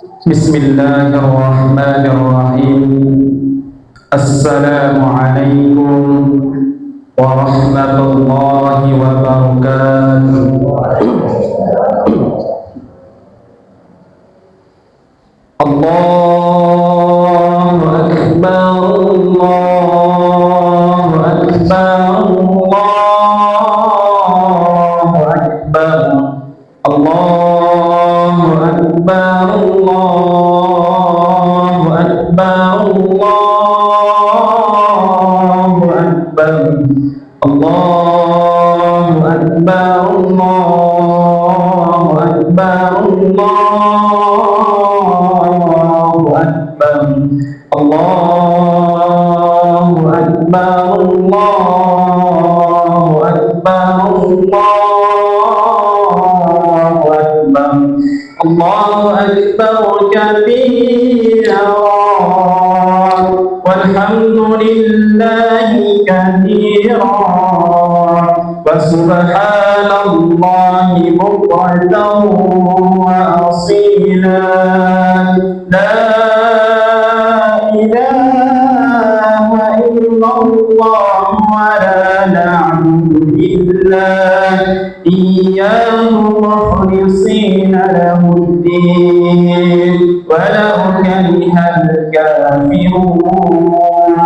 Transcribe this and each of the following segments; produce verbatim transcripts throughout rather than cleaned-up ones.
Bismillahirrahmanirrahim. Assalamualaikum warahmatullahi wabarakatuh. Allahu Akbar, Allahu Akbar, Allahu Akbar. Allahu Akbar, Allahu Akbar, Allahu Akbar. Allahu Akbar, Allahu Akbar, Allahu Akbar. Allahu Akbar, Allahu Akbar, Allahu Akbar. Allahu Akbar kabira, walhamdulillahi katsira, wa subhanallahi bukratan wa asila. La ilaha illallah wa la na'budu illa iyyahu mukhlisina lahuddin walau karihal kafirun.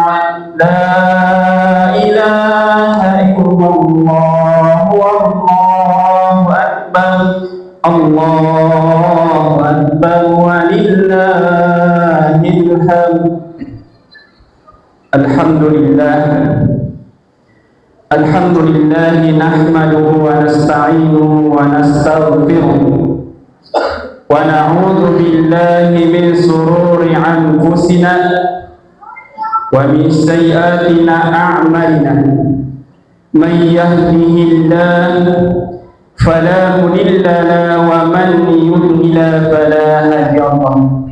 La ilaha illallah, wallahu akbar, Allahu akbar, walillahil hamd. Alhamdulillah. Alhamdulillah, nahmaduhu wa nasta'inuhu wa nastaghfiruh. Wa na'udzu billahi min sururi anfusina wa min sayyiati a'malina. Man yahdihillahu fala mudilla lahu wa man yudlil fala hadiya lahu.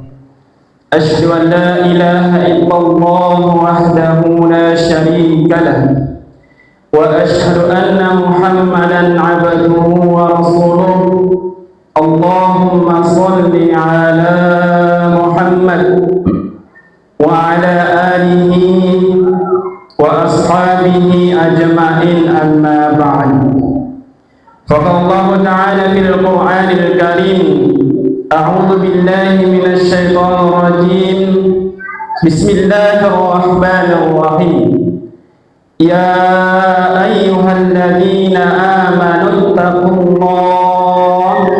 Asyhadu an la ilaha illallah wahdahu la syarika lah. Wa asyhadu anna Muhammadan abduhu wa rasuluh. Allahumma shalli ala Muhammad wa ala alihi wa ashabihi ajma'in, amma ba'd. Qala Allahu ta'ala fil Qur'anil Karim, a'udzu billahi minasy syaithanir rajim. Bismillahirrahmanirrahim. Ya ayyuhalladzina amanu taqullaha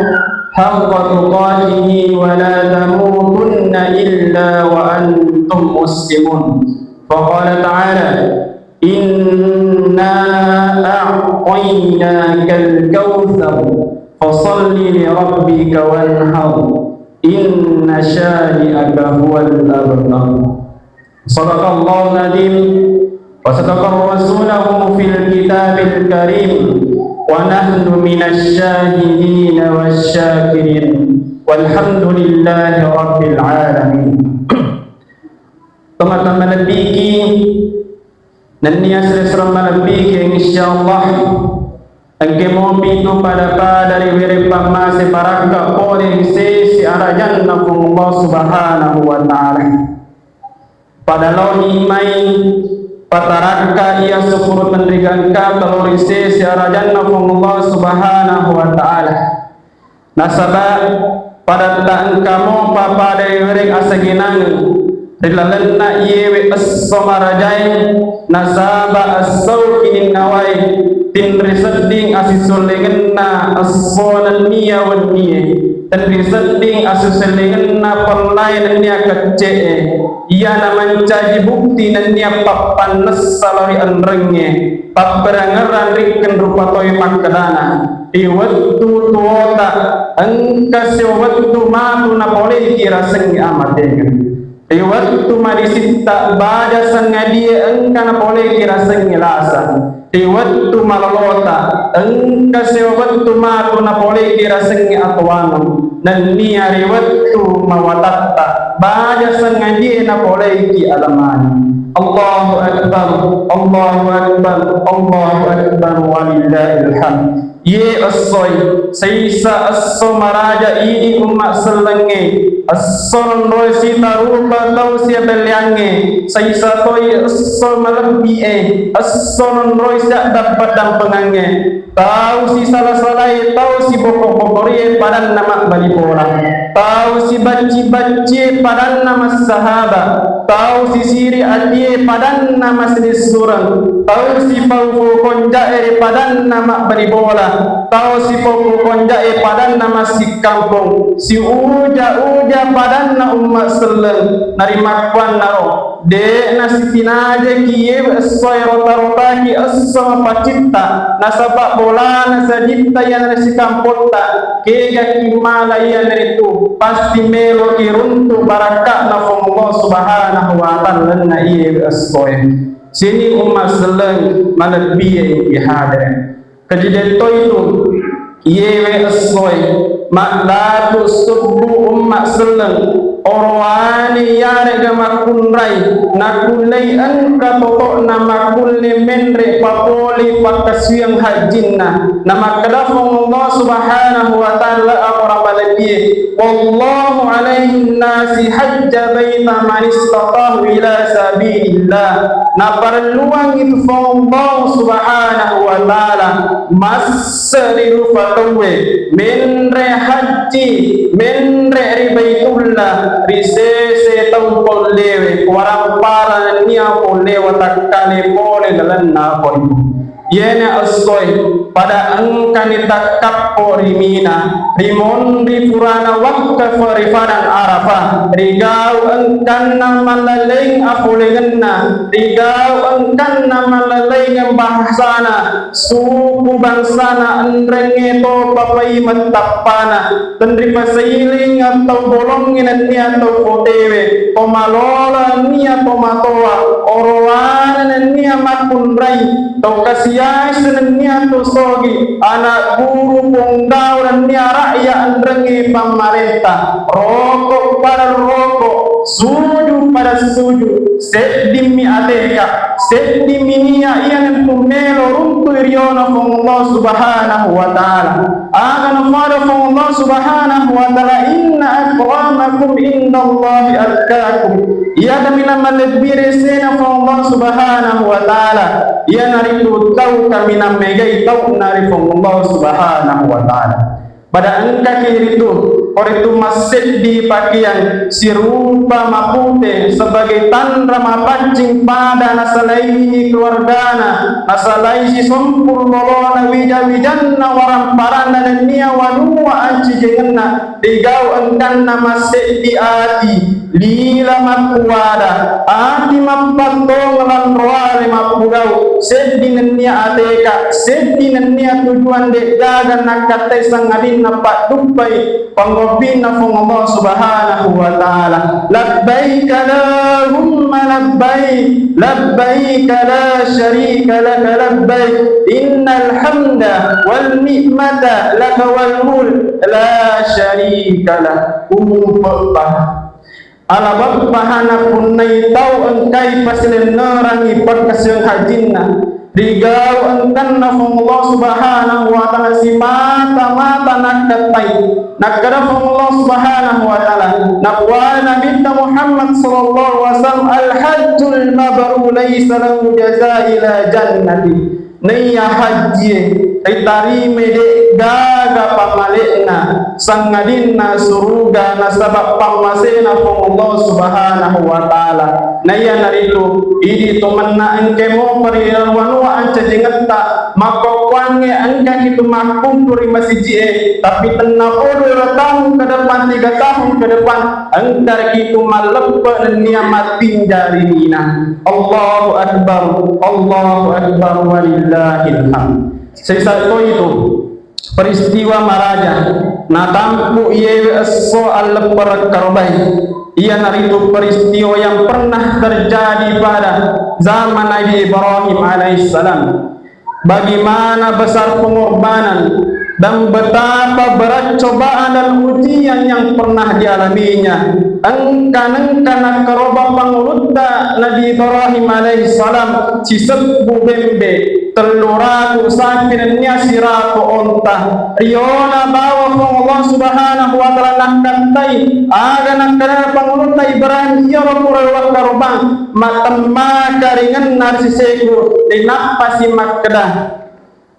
haqqa tuqatihi wa la tamutunna illa wa antum muslimun. Wa qala ta'ala, inna a'tainakal kautsar, fasalli li rabbika wanhar, inna syani'aka huwal abtar. Sadaqallahul adzim, wa sadaqa rasulahu fil kitabil karim, wa nahnu minasy syahidin wasy syakirin, walhamdulillahi rabbil alamin. Tomatoa malebbiki, nennia sere-sere malebbiki, insyaallah engka mopi tu pada-pada riwereng pammase barakka pole ri sese arajanna Puang Allah Subhanahu wa Ta'ala. Pada laoni mai patarakka iya sukkuru tenrigangka telo ri sese arajanna Puang Allah Subhanahu wa Ta'ala. Nasaba padatta engka mopa pada riwereng asagenangeng ri lalenna iyewe esso marajae, nasaba essauki ninnawae tinri sedding asisollengenna esso nennia wennie, tenri sedding asisollengenna pellae nennia kecce'e, iyana mancaji bukti nennia pappannessa lao ri enrengnge, papperangerang rikkeng rupa toi makkedana, ri wettu tuwota engka sio wettu matu napoleiki rasengnge amatengeng. Ri wettu madisitta baja sangadie engka napoleiki rasengnge lasa. Ri wettu malolota engka sio wettu matu napoleiki rasengnge atowaneng. Nennia ri wettu mawatatta baja sangadie napoleiki alemani. Allahu Akbar, Allahu Akbar, Allahu Akbar, walillahil hamd. Iye essoe, saisa esso maraja idi umma sellengnge, esso nonroi sitarupa tau siabelleangnge, saisa toi esso malebbi'e, esso nonroi siaddampe-dampengangnge. Tau sisala-salae, tau siboko-bokorie padanna mabbali bola. Tau sibacci-baccie padanna massahaba. Tau sisiri atie padanna massinissureng. Tau sipau-pau konjae ri padanna mabbali bola. Tau sipau-pau konjae padanna massikkampong. Siuja-uja padanna umma selleng. Narimakkuannaro. De'na sitinajaki iyewe essoe rota-rotaki esso mapacitta, nasaba bolana sajitta iyanaritu sikampotta, kegaki mala iyanaritu, pasti meloki runtu barakka'na Puang Allah Subhanahu wa Ta'ala lalenna iyewe essoe. Sining umma selleng malebbi'e ipihadere. Kejadian toitu, iyewe essoe, ma'latu subbu umma selleng, orowane iyarega makkunrai, nakkullei engka toto'na makkulle menre papole pakkasuwiyang hajjinna. Namakkeda Puang Allah Subhanahu wa Ta'ala, akorang malebbie, "Wallahu alaihin nasi hajja baita man istatahu ila sabilillah." Naparelluang itu Puang Allah Subhanahu wa Ta'ala masse ri rupa tauwe, menre hajji, menre ri Baitullah, ri sese tau pollewe, warampara nennia pollewa takkale pole lalenna koribu. Iyena essoe, pada engkani takkappo ri Mina, ri monri purana wakkafo ri Padang Arafah, rigau engkanna malalaing apolengenna, rigau engkanna malalaing bahasana, suku bangsana, enrengnge to papai mettappana, tenripasailing tau bolongnge nennia tau kotewe, to malola nennia to matoa, orowane nennia makkunrai, to kasiasi nennia to sogi, anak guru, ponggau nennia ra'ya enrengnge pammarenta, roko pada roko, suju pada suju, seddimmi ateka, seddimmi nia iyanentu melo runtui riona Puang Allah Subhanahu wa Ta'ala. Aga nafada Puang Allah Subhanahu wa Ta'ala, "Inna akramakum indallahi atqakum." Iya kaminang malebbi resena Puang Allah Subhanahu wa Ta'ala, iyanaritu tau kaminang megai tau'na ri Puang Allah Subhanahu wa Ta'ala. Pada engkaki ritu, koritu masseddi pakeang sirupa mapute sebagai tanra mapaccing pada nasalaini keluargana, nasalai sisompur lolona wija-wijanna waramparanna nennia wanua ancijengenna, rigau engkanna masseddi ati, lila makkuada, ati mappattong lanroare mappugau, seddi nennia ateka, seddi nennia tujuan de'gaga nakkattai sangadinna padduppai pangobbinna Puang Allah Subhanahu wa Ta'ala. Labbaik Allahumma labbaik, labbaik la syarika laka labbaik, innal hamda wal ni'mata laka wal mulk la syarika lak. Umum Ala beppa hana punnai tau engkai pasilennerangi pakkasiwiang hajjinna, rigau engkanna Puang Allah Subhanahu wa Ta'ala simata-mata nakkattai. Nakkeda Puang Allah Subhanahu wa Ta'ala, nakuana Nabitta Muhammad sallallahu alaihi wasallam, "Al-hajjul mabrur laisa lahu jaza ila jannati." Naiya hajjie ritarime de'gaga pamale'na, sangadinna suruga nasaba pammasena Puang Allah Subhanahu wa Ta'ala. Naiya naritu idi tomenna engke mopa ri wanua ancajengetta, makkokkoangnge engkaki tu makkuntu ri masiji'e, tapi tennapodo dua tahun ke depan, tiga tahun ke depan, engkaki tu malleppe nennia mattinja ri Mina. Allahu Akbar, Allahu Akbar, walillahil hamd. Sesa to itu peristiwa maraja natampu iyewe esso alleppereng karobai. Iyanaritu peristiwa yang pernah terjadi pada zaman Nabi Ibrahim alaihissalam. Bagaimana besar pengorbanan dan betapa berat cobaan dan ujian yang pernah dialaminya. Engka-, engka nakkaroba pangulutta Nabi Ibrahim alaihissalam sisebbu bembe, tellu ratu sapi nennia siratu onta. Riona bawa Puang Allah Subhanahu wa Ta'ala nakkattai aga nakkeda pangulutta Ibrahim, iyaro pura wakkarobang matemmaka ringenna ri siseku, ri nappasi makkeda,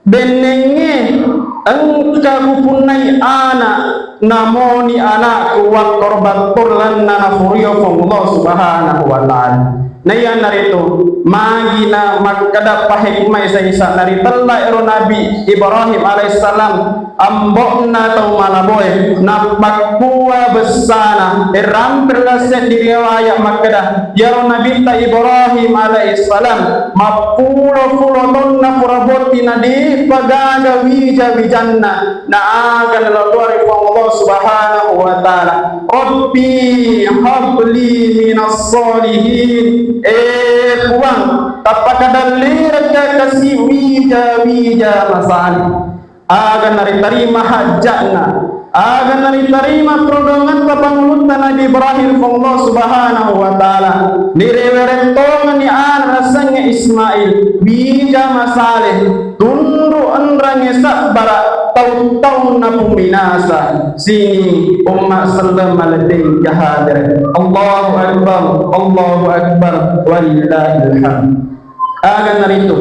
"Bennengnge, engka kupunnai ana', namoni ana'ku wakkarobang tollanna nafurio Puang Allah Subhanahu wa Ta'ala." Naiyanaritu, magi na makkeda pahikmai saisa naritella ero Nabi Ibrahim alaihissalam, ambo'na tau malaboe, nappakkua bessana, e, rampella seddi riwaya makkeda, iyaro Nabitta Ibrahim alaihissalam, mappulo-pulo taunna pura bottina, de'pa gaga wija-wijanna, na aga nalatoa ri Puang Allah Subhanahu wa Ta'ala. "Rabbi habli minas solihin." Eh, Puang, tappakadallerekka kasi wija-wija masalih. Aga naritarima hajja'na, aga naritarima perodongetta pangulutta Nabi Ibrahim Puang Allah Subhanahu wa Ta'ala. Nirewereng tongenni ana' nasengnge Ismail, wija masalih. Tunru enrangnge sabbara, tau-taunna puminasa. Sini umma selleng malebbeng hadere. Allahu Akbar, Allahu Akbar, walillahil hamd. Aga naritu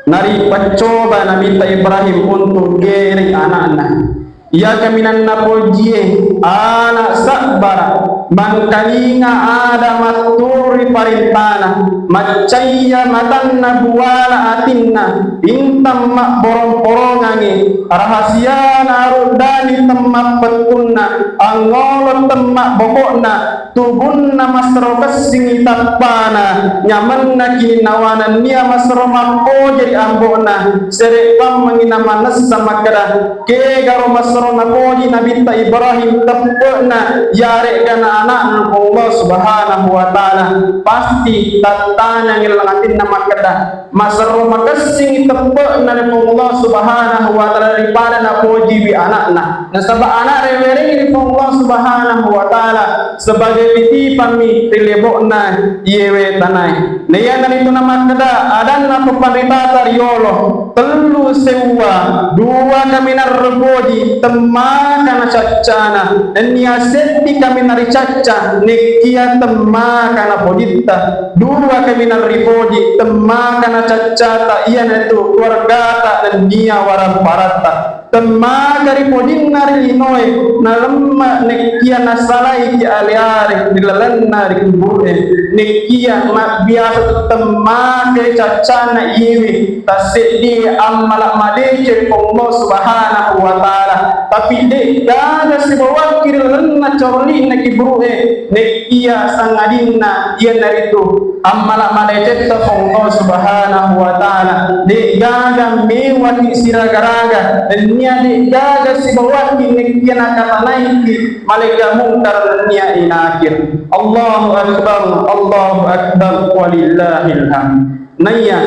naripaccoba Nabitta Ibrahim untuk gerei ana'na. Iya kaminang napojie, ana' sabbara, mangkalinga ada matturu ri parentana, maccaiya matanna, buana atinna, intang mabborong-porongangngi, rahasiana aruddani temmappettunna, angngolo temmabbokokna, tubunna masero kessingngi tappana, nyamenna kininnawana nennia masero mappoji ri ambo'na, sereppammengngi namanessa makkeda, kegaro masero napoji Nabitta Ibrahim teppe'na, yare'ga na ana'na Allah Subhanahu wa Ta'ala, pasti tattanangngi laleng atinna makkeda, masero makessing teppe'na ri Puang Allah Subhanahu wa Ta'ala daripada napojiwi ana'na. Nasaba ana' rewerengngi ri Puang Allah Subhanahu wa Ta'ala sebagai titipammi ri lebo'na iyewe tanae. Naiyanaritu namakkeda adanna to panritata riyolo, tellu seuwa, dua kaminang ripoji temmaka na caccana, nennia seddi kaminang ricacca nekkia temmaka na pojitta. Dua kaminang ripoji temmaka na caccata, iyanaritu keluargata nennia waramparatta. Temmaka ripojinna ri linoe, nalemme nekkia nasalaiki ale-ale ri lalenna ri kuburu'e, nekkia mabbiasa temmaka caccana iwi, tasseddi ammala madeceng ri Puang Allah Subhanahu wa Ta'ala, tapi de'gaga sibawakki ri lalenna corli'na kuburu'e, nekkia sangadinna iyanaritu ammala madecetta Puang Allah Subhanahu wa Ta'ala, de'gaga mewaki siraga-raga, nennia de'gaga sibawaki nekkia nakatanaiki malaika mungkar nennia inakir. Allahu Akbar, Allahu Akbar, walillahil hamd. Naiya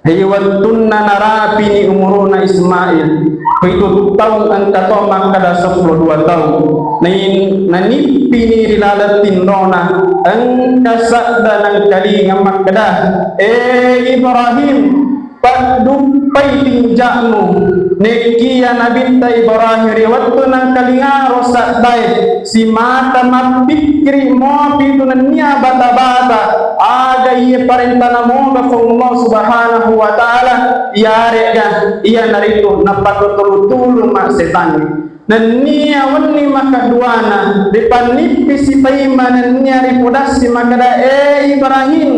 Ri wettunna narapini umuru'na Ismail, pitu taung engka to makkeda seppulo dua taung. Nai-, nanippini ri laleng tinrona, engka sadda nangkalinga makkeda, "Eh Ibrahim, padduppai tinja'mu." Nekkiya Nabitta Ibrahim ri wettu nangkalingaro saddae, simata mappikkiri mopi tu nennia bata-bata, aga iye parentana moga Puang Allah Subhanahu wa Ta'ala, iyare'ga iyanaritu napakkutulu-tulu ma setangnge. Nennia wenni makkaduana, ripannippisi paimeng nennia ripodassi makkeda, "Eh Ibrahim,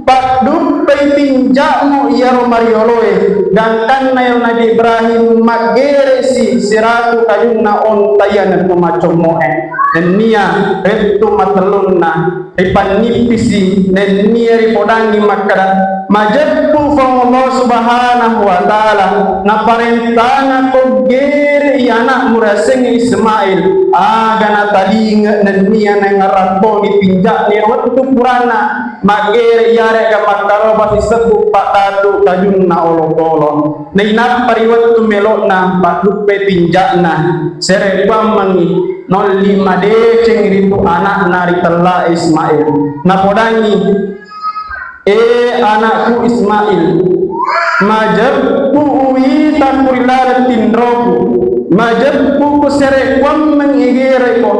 padduppai tinja'mu iyaro marioloe." Gangkanna iyaro Nabi Ibrahim maggeresi siratu kajunna onta iyanatu macommo'e. Nennia wettu matellunna ripannippisi nennia ripodangngi makkeda, "Majeppu Puang Allah Subhanahu wa Ta'ala, naparentangako gerei ana'mu riasengnge Ismail, aga natalinge nennia naengarattoni tinja'na wettu purana maggere iyare'ga makkaroba sisebbu paddatu kajunna olokolo." Nainappa ri wettu melo'na padduppai tinja'na, sereppammengngi nolli madeceng ritu ana'na ritella Ismail. Napodangngi, "Eh anakku Ismail, Majeppu uwita ku ri laleng tinroku, majeppu ku sere kuammeng igereko,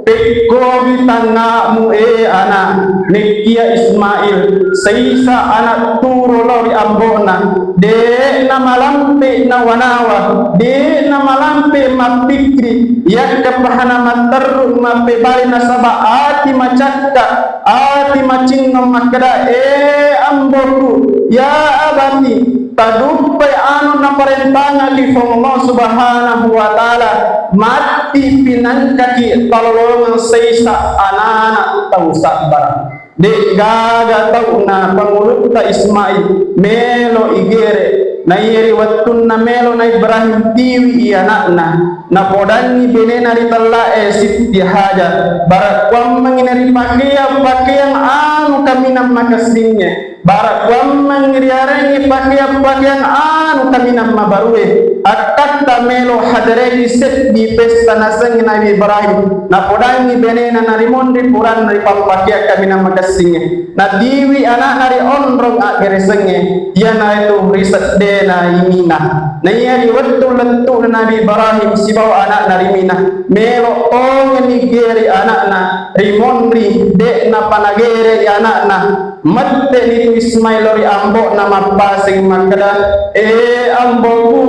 pekkogi tangnga'mu, e ana', nekkia Ismail, saisa ana' turo lao ri ambo'na, de'na malampe nawa-nawa, de'na malampe mappikkiri, yakka pahana matterru mappebali nasaba ati macakka, ati macinnong makkeda, e amboku, ya abati, taduppai anu naparentangaki Puang Allah Subhanahu wa Ta'ala, matti pinangkaki talolongeng saisa anana tau sabbara. De'gaga tau na pangulutta Ismail melo igere, naiya ri wettunna melo na Ibrahim tiwi i ana'na, napodangngi benena ri tella'e Sitti Hajar, bara kuammengi naripakeang pakeang anu kaminang makessingnge, bara kuammengi riarengngi pakeang-pakeang anu kaminang mabarue, akkatta melo hadereki seddi pesta nasengnge Nabi Ibrahim, napodangngi benena narimonri puranna ripappakeang kaminang makessingnge. Natiwi ana'na ri onrong aggeresengnge, iyanaritu ri seddena imina. Naiya ri wettu lettu'na Nabi Ibrahim sibawa ana'na ri Mina, melo tongenni gere ana'na, rimonri de'napa nagere ana'na. Mette'ni tu Ismail lao ri ambo'na mappaseng makkeda, e ambo'ku,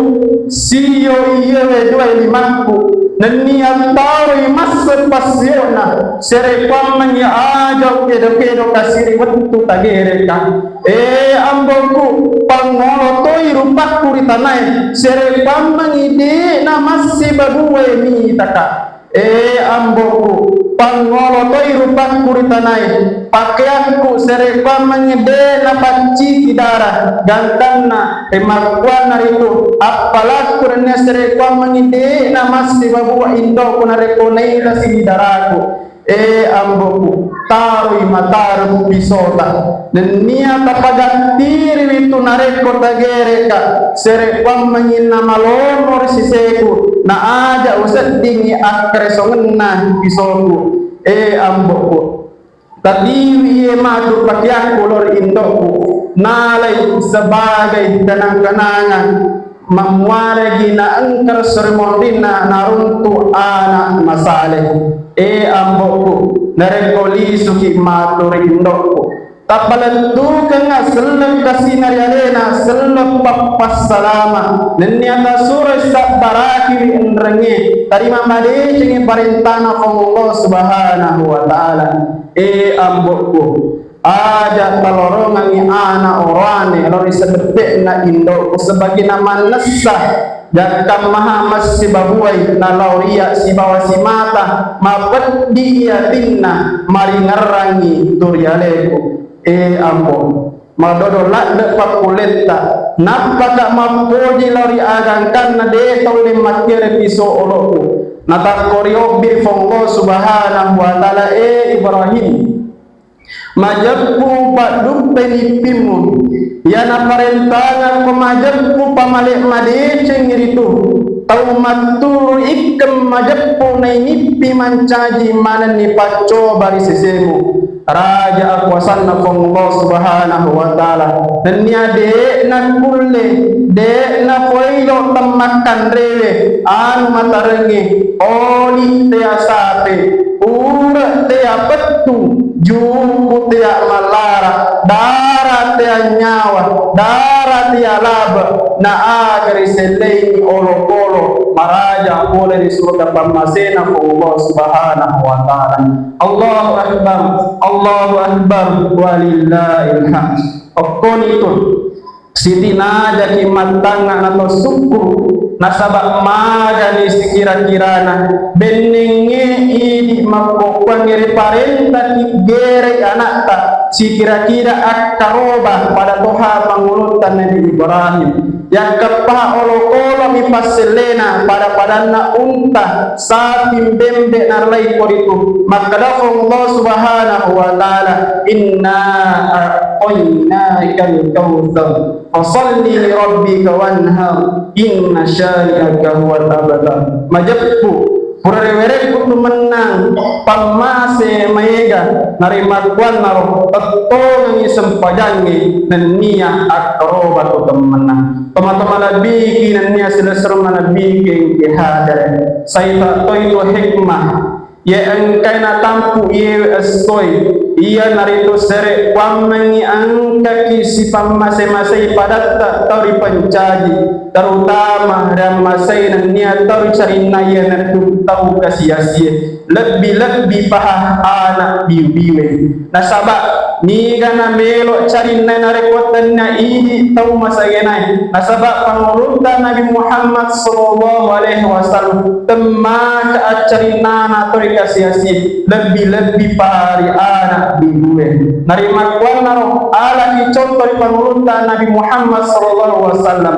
sio iyewe duai limakku, nennia taroi masse passiona, sere kuammengi aja ukedo-kedo kasi ri wettu tagereka. E ambo'ku, pangngolo toi rupakku ri tanae, sere kuammengi de'na massibabuae mitaka. E ambo'ku, pangngolo toi rupakku ri tanae, pakeakku sere kuammengi de'na pacciki dara, gangkanna, e makkuannaritu, appalakku nennia sere kuammengi de'na massibabua indo'ku narekko naita sidi daraku. E ambo'ku, taroi matarung pisota. Nennia tapagattiriwi tu narekko tagereka, sere kuammengi namalomo ri siseku, na aja useddingngi akkaresongenna pisoku. E ambo'ku, tatiwi iye matu pakeakku lao ri indo'ku, nalai sebagai kenang-kenangan. Mammuaregi naengka esso ri monrinna naruntu ana' masale. E ambo'ku, narekko lisuki matu ri indo'ku, tapalettukengnga selleng kasina ri alena, selleng pappassalama. Nennia tasuroi sabbarakiwi enrengnge, tarima madecengngi parentana Puang Allah Subhanahu wa Ta'ala. E ambo'ku, aja talorongengngi ana' oroane lao ri sedeppe'na indo'ku, sebagina mannessa jakkammaha massibabuai nalao ria sibawa simata mapeddi atinna maringerrangngi tu ri aleku. E ambo, madodo ladde pakkuletta, nappaka mappoji lao ri agangkanna de taulle makkere piso olo'ku. Natakko riobbi Puang Allah Subhanahu wa Ta'ala, e Ibrahim, majeppu padduppai nippimmu. Iya naparentangakko majeppu pamale madeceng ritu. Tau matturu ikkeng majeppu nainippi mancaji manenni paccoba ri sesemu. Raja akuasanna Puang Allah Subhanahu wa Ta'ala. Nennia de nakkulle, de napoilo temmakkanrewe anu matarengnge, oli tea sape, ure tea pettu, juku tea mallara, dara tea nyawa, dara tea labe, na aga riselleini olokolo maraja pole ri surga pammasena Puang Allah Subhanahu wa Ta'ala. Allahu Akbar, Allahu Akbar, walillahil hamd. Okkoni tu. Sitinajaki mattangnga na tau sukkuru, nasaba magani sikira-kirana bennengnge idi makkokkoangnge riparentaki gerei ana'ta sikira-kira akkaroba pada toha pangulutta Nabi Ibrahim. Yakkeppaha olokolomi passellena pada-padanna unta, sapi, bembe narelai koritu. Makkeda Puang Allah Subhanahu wa Ta'ala, "Inna a'tainakal kautsar." Fasalli li rabbika wanhar, inna syani'aka huwal abtar. Majeppu, pura riwerekku tu mennang pammase maega narimakkuannaro tettongengngi sempajangnge nennia akkarobatu temmenna. Tomatoa malebbiki nennia silessureng malebbiki hadere. Saita toi tu hikmah. Iye engkae natampu iyewe essoe, iyanaritu sere kuammengngi engkaki sipammase-masei padatta tau ripancaji, terutama riammasei nennia tau ricarinna iyanaritu tau kasi-asie, lebbi-lebbi paha ana biu-biue. Nasaba niga namelo carinna narekko tennia idi tau masagenae, nasaba pangulutta Nabi Muhammad sallallahu alaihi wasallam temmaka accarinnana to ri kasi-asi, lebbi-lebbi pa ri ana biue. Narimakkuannaro alaki conto ri pangulutta Nabi Muhammad sallallahu alaihi wasallam.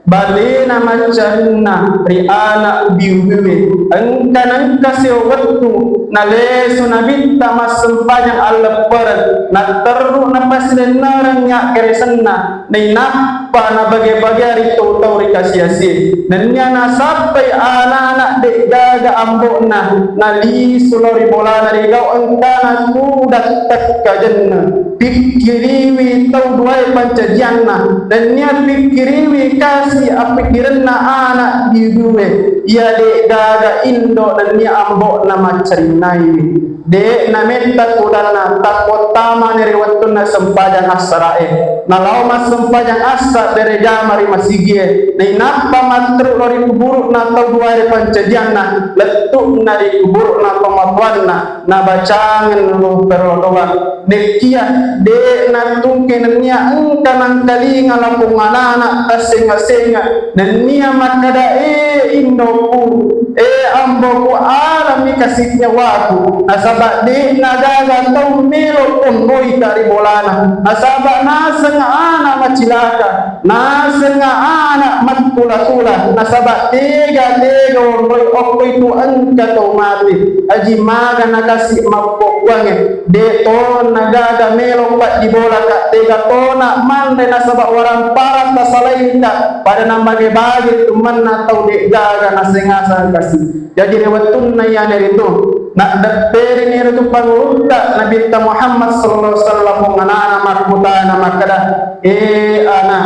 Batena maccarinna ri ana biu-biue, engka nengka sio wettu nalesu nabitta massempajang alleppereng, natterru napasilennereng yakkeresenna, nainappa nabage-bagea ri tau-tau ri kasi-asie. Nennia nasappai ana-ana de'gaga ambo'na nalisu lao ri bolana rigau engkana tudang tekkajenna. Pikkiriwi tau duae pancajianna, nennia pikkiriwi kasi appikkirenna ana biue, iya de'gaga indo nennia ambo'na maccarinnaiwi. De' nametta kudanna takko tamani ri wettunna sempajang assara'e. Nalao massempajang assa berejama ri masigie, nainappa matteru lao ri kuburu'na tau duae ri pancajianna, lettu'na ri kuburu'na tomatoanna. Nabacangeng lo perlodongang. Nekkia de' nattungke nennia engka nangkalinga lapong anana tassenga-senga nennia makkada, "E indoku, e amboku, alami kasi nyawaku." Nasaba de'na gaga tau melo ponroita ri bolana. Nasaba naseng ana macilaka. Nasengnga ana mattula-tula, nasaba tega-tega onroi okko itu engka tau mate. Aji maga nakasi mappokkuangnge, de' to nagaga melo paddibolaka, tega tona manre nasaba waramparang tasalaika, pada namage-bage tummanna tau de'gaga naseng-aseng kasi. Jaji ri wettunna iyanaritu naddepperini ritu pangulutta Nabitta Muhammad sallallahu alaihi wasallam, anana makkutana makkada, "E ana,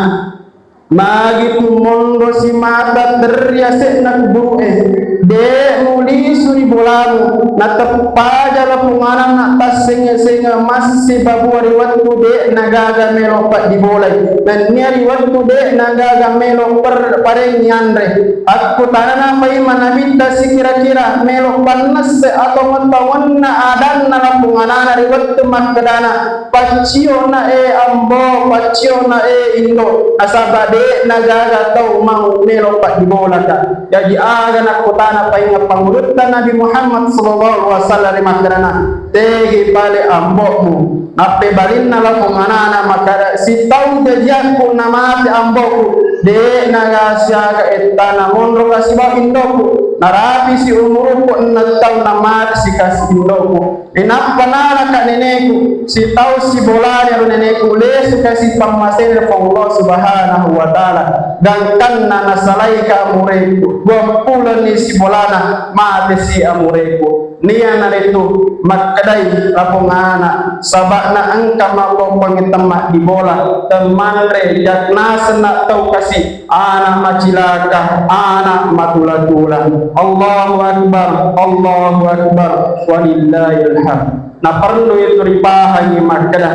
magi tu monro simata terri ase'na kuburu'e, de' mulisu ri bolamu, nateppaja lapong anana tassenga-senga massibabua ri wettu de' nagaga melo paddibolai, nennia ri wettu de' nagaga melo per-, parengngi anre." Akkutanana paimeng Nabitta, "Sikira-kira melo pannesse atau matawanna adanna lapong anana ri wettu makkedana, 'Pacciona e ambo, pacciona e indo, nasaba de' nagaga tau mau melo paddibolaka.'" Jaji aga nakkutana paimeng pangulutta Nabi Muhammad sallallahu alaihi wasallam ri makkedana, "Tegi pale ambo'mu?" Nappebalinna lapong anana makkada, "Sitau jajiakku namate amboku, de' nagasiaga ettana monro kasi bawang indoku. Narapisi umuruku enneng taung namate sikasi indoku. Inappa nalaka neneku, sitau sibolani ro neneku, lesu kasi pammasena Puang Allah Subhanahu wa Ta'ala. Gangkanna nasalaika amureku, duappuloni sibolana mate si amureku." Nianaritu makkedai lapong ana, saba'na engka mappokkoangngi temmaddibola, temmanre, jak-, nasenna tau kasi, ana macilaka, ana matula-tula. Allahu Akbar, Allahu Akbar, walillahil hamd. Naperlu itu ripahangi makkeda,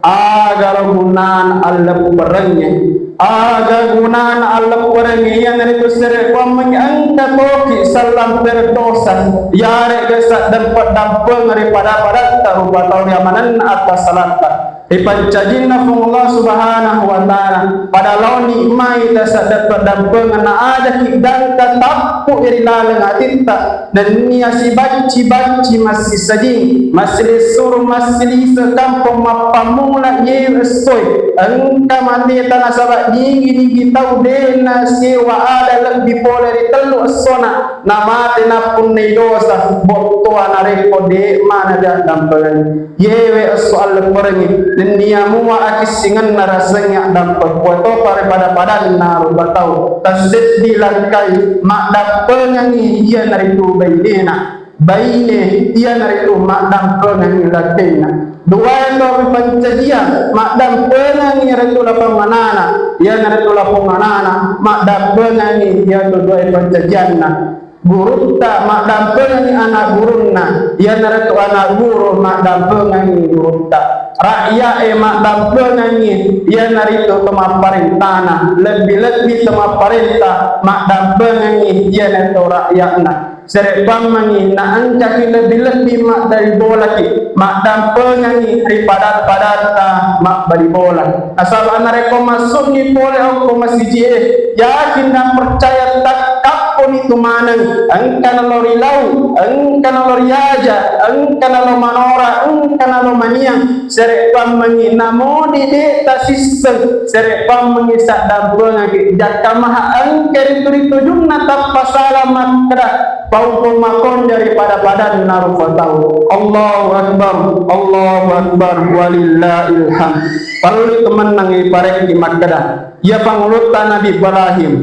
Aga gunana allepperengnge? Aga gunana allepperengnge? Iyanaritu sere kuammengngi engka toki sallang perdosa, yarega saddampe-dampengeng ri pada-padatta rupa tau ri amanenna attasalatta. Ripancajinna Puang Allah Subhanahu wa Ta'ala, pada laoni mai tasaddappe-dampengeng na ajaki gangka tappu ri laleng atitta. Nennia sibacci-bacci massisajing, massilissuru, massilise kampong mappammula iye essoe. Engka mateta nasaba nigi-nigi tau de' nasewa ada lebbi pole ri tellu essona, namate nappunnai dosa, bottoa narekko de' maneng addampengeng. Yewe esso allepperengngi, nennia mua akissingenna rasengnge addampeng, kuatopa ri pada-padanna rupa tau, tasseddi langkai maddampengengngi iyanaritu bainena. baine, iyanaritu maddampengengngi lakkainna. Duae to ripancajiang, maddampengengngi ritu lapong anana, iyanaritu lapong anana, maddampengengngi iyatu duae pancajianna. Gurutta maddampengengngi ana gurunna, iyanaritu ana guru maddampengengngi gurutta. Rakya'e maddampengengngi, iyanaritu to mapparentana, lebbi-lebbi to mapparenta maddampengengngi, iyanaritu rakya'na. Serebbammengngi naengkaki lebbi-lebbi mabbali bolaki, maddampengengngi ri pada-padatta mabbali bola. Nasaba narekko massu'ni pole okko masiji'e, yakin dan percaya takkapponi tu maneng, engka nalo ri lau, engka nalo ri aja, engka nalo manora, engka nalo maniang, serebbammengngi namodi de' tasisseng, serebbammengngi saddampengaki, jakka maha engka ritu ri tujunna tappa sala makkeda, pauko makonja ri pada-padanna rupa tau. Allahu Akbar, Allahu Akbar, walillahil hamd. Parellu tu mennang iparekki makkeda, iya pangulutta Nabi Ibrahim,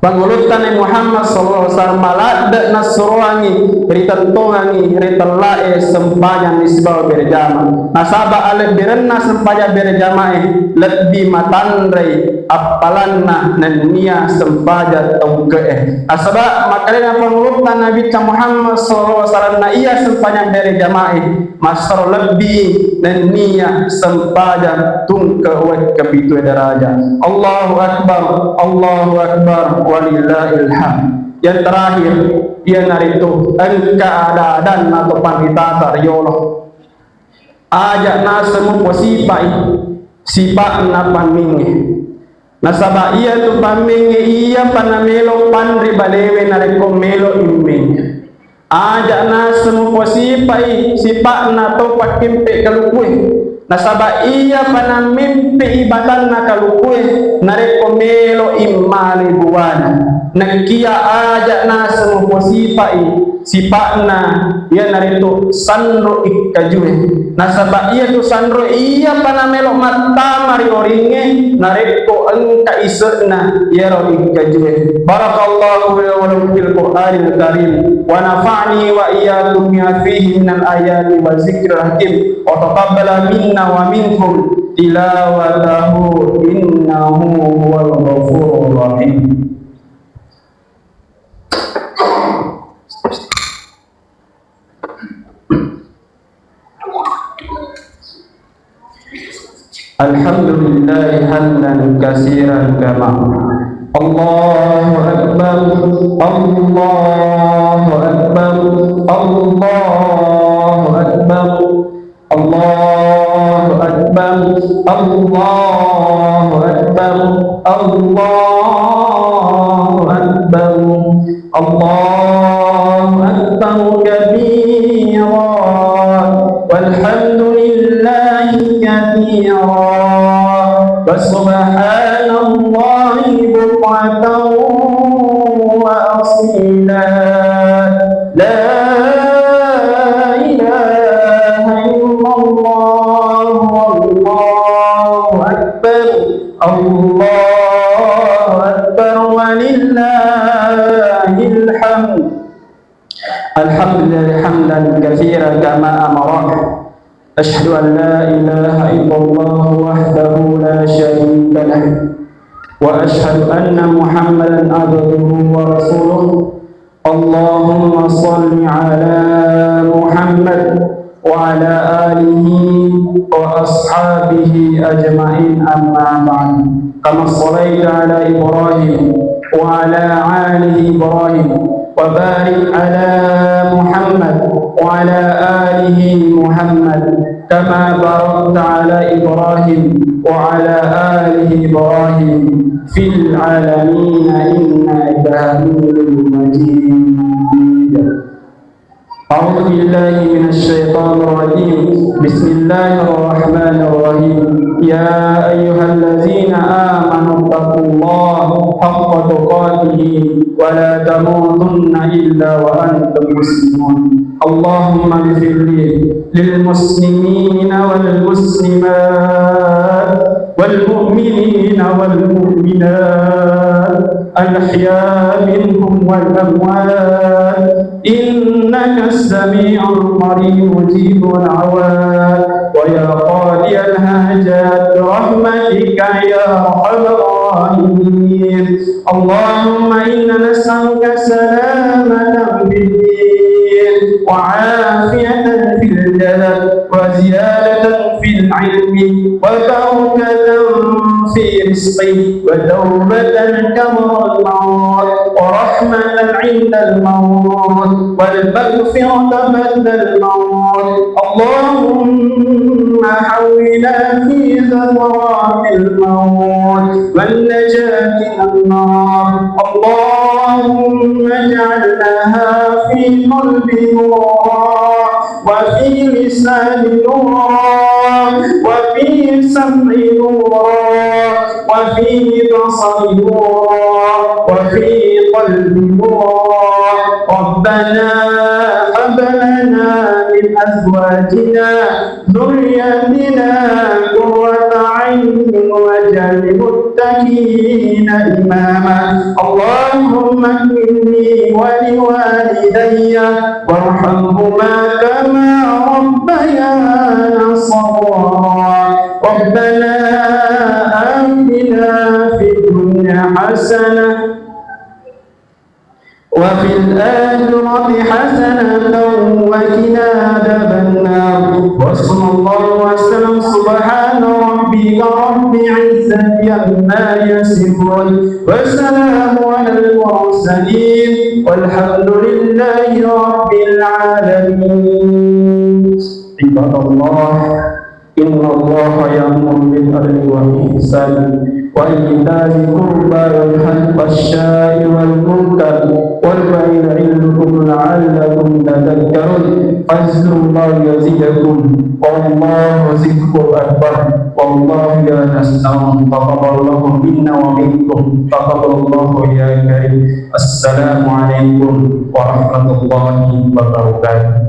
pangulutta Nabi Muhammad sallallahu alaihi wasallam, maladde nassuroangngi, ritentongangngi, ritellae sempajang sibawa berjamaah. Nasaba alebbirenna sempajang berjamaah lebbi matanrei appalanna nennia sempajang tongke'e. Nasaba makkedana pangulutta Nabitta Muhammad sallallahu alaihi wasallam, na iya sempajang berjamaah massaro lebbi nennia sempajang tungke wekka pitue daraja. Allahu Akbar, Allahu Akbar, walillahil hamd. Yang terakhir, iyanaritu engka ada-adanna to panritata riolo. Aja' naseng muposipai sipa'na pammengnge. Nasaba iyatu pammengnge iyapa namelo panri balewe narekko melo immeng. Aja' naseng muposipai sipa'na to pakkempe kalukue. Nasaba iyapa nammempe'i batanna kalukue narekko melo immale buana. Nakia aja' naseng muposipai sipa'na iyanaritu sanro ikkajue. Nasaba iyatu sanro iyapa namelo mattama ri oringnge narekko engka ise'na iyaro ikkajue. Barakallahu li wa lakum fil Qur'anil Karim, wa nafa'ni wa iyyakum bima fihi minal ayati wa zikril hakim, wa taqabbala minna wa minkum tilawatahu innahu huwal ghafurur rahim. الحمد لله حمدا كثيرا كما. الله أكبر، الله أكبر، الله أكبر، الله أكبر، الله أكبر، الله أكبر. الله أكبر كبيرا، والحمد لله كثيرا، وسبحان الله بكرة وأصيلا. لا إله إلا الله، والله أكبر، الله أكبر ولله الحمد. الحمد لله حمدا كثيرا كما أمر. أشهد أن لا إله إلا الله وحده لا شريك له، وأشهد أن محمدا عبده ورسوله. اللهم صل على محمد وعلى آله وأصحابه أجمعين، أما بعد. كما صليت على إبراهيم وعلى آل إبراهيم، وبارك على محمد وعلى آله محمد، كما باركت على إبراهيم وعلى آل إبراهيم في العالمين إنك حميد مجيد. أعوذ بالله من الشيطان الرجيم. بسم الله الرحمن الرحيم. يا أيها الذين آمنوا اتقوا الله حق تقاته ولا تموتن إلا وأنتم مسلمون. اللهم اغفر لي للمسلمين والمسلمات والمؤمنين والمؤمنات الأحياء منهم والأموات إنك سميع قريب مجيب الدعوات ويا قاضي الحاجات برحمتك يا أرحم الراحمين. اللهم إنا نسألك سلامة في الدين وعافية في الجسد وزيادة في العلم وبركة في الرزق وتوبة قبل الموت ورحمة عند الموت والمغفرة بعد الموت. اللهم حولنا في سكرات الموت والنجاة من النار. اللهم اجعلها في قلبي نورا وفي لساني نورا وفي سمعي نورا وفي بصري نورا وفي قلبي نورا. ربنا هب لنا من أزواجنا ذريتنا قرة أعين واجعلنا للمتقين إماما. اللهم اغفر لي ولوالدي وارحمهما كما ربيانا صغارا. ربنا آتنا في الدنيا حسنة وفي الآخرة حسنة وقنا عذاب النار. وصلى الله وسلم، سبحان ربك رب العزة عما يصفون، وسلام على المرسلين، والحمد لله رب العالمين. عباد الله، إن الله يأمر بالعدل والإحسان وإيتاء ذي القربى وينهى عن الفحشاء والمنكر والبغي يعظكم لعلكم تذكرون. فاذكروا الله يزدكم ولله ذكر أكبر. والله يعلم ما تصنعون. تقبل الله منا ومنكم. تقبل الله يا كريم. السلام عليكم ورحمة الله وبركاته.